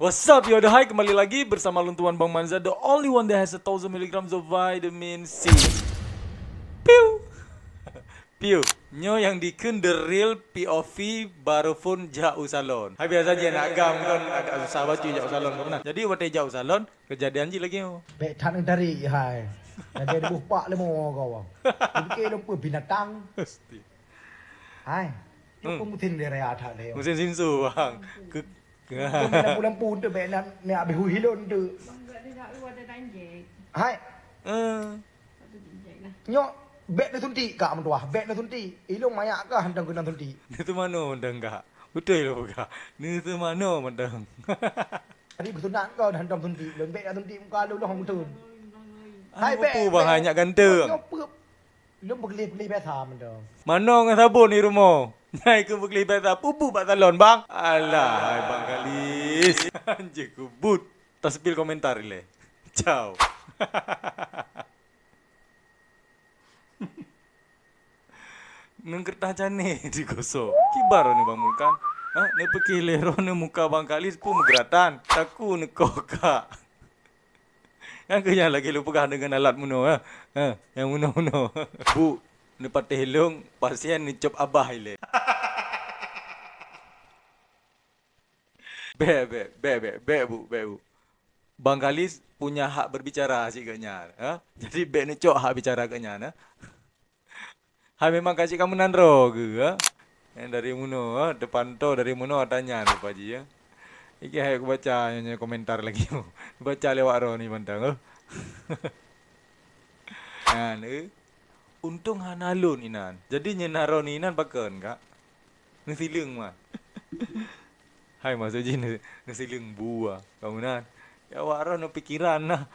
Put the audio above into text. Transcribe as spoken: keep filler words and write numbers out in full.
What's up, yo, hai, kembali lagi bersama lôn tuan Bang Manza, the only one that has a thousand milligrams of vitamin C. Piu. Piu. Nyoe nyang dikheun the real P O V baru phon jak u salon. Hai, biasa jih aneuk agam kan agak susah bacut jak u salon, kan? Jadi watèe jak u salon, kejadian jih lagèe nyoe. Bèk that neutarék, hai. Lagèe deuh pak leumo kau. Dipike lôn peue binatang. Pasti. Hai. Hmm. Nyoe pun musim raya that lé. Musim sinsu, Bang. Ke- Keu lampu-lampu tu bèk na, na habéh hui lôn tu. Bang, kat dia dah ada danjek. Hai. Eh. Satu danjek lah. Nyoe bèk neusuntik kak meutuah, bèk neusuntik. Ilôn manyak kah hantom keunan suntik. Neuseumanoe mantong kak. Beutôi lôn peugah. Neuseumanoe mantong. Tadi beusunat kau hantom suntik. Lôn bèk neusuntik muka lôn lôn beutôi. Hai bèk. Peue bang, hai nyak ganteng. Nyoe peue Lôn peugleh-peugleh biasa mantong. Manoe ngon sabon di rumoh. Nyai keu peugleh biasa, peubuet bak salon, Bang. Alah, hai Bang Kalis. Anjing kubut. Taspil komentar ilèe. Ciao. Ngon keureutah cane digosok. Kiban droeneuh Bang Mulkan. Ha, neupiké lé droeneuh muka Bang Kalis peue meugeuratan. Takue neukokak. Nyan keuh nyang lagèe lôn peugah deungon alat meunoe, eh. Eh, nyang meunoe-meunoe. Bu, neupatéh lôn, pasien neucop abah ilèe. Bèk, bèk, bèk, bèk, bèk, Bu, bèk, Bu. Bang Kalis punya hak berbicara cit geuh nyan, eh. Jadi bèk neucok hak bicara geuh nyan, eh. Hai memang ka cit ka meunan droe geuh, ha? Eh, dari meunoe, ha? Depan toe dari meunoe ata nyan rupa jih, ya. Iki hai kubaca nyoe, nyoe komentar lagi. Baca lewat droe ni mantong, ha? Nyan, eh. Untông hana lôn inan. Jadi nyoe na droe ni inan pakon, Kak? Neusileung mah. Hai maksud jih neu-, neusileung bua. Ka meunan. Ya awak droe neupikiran nah.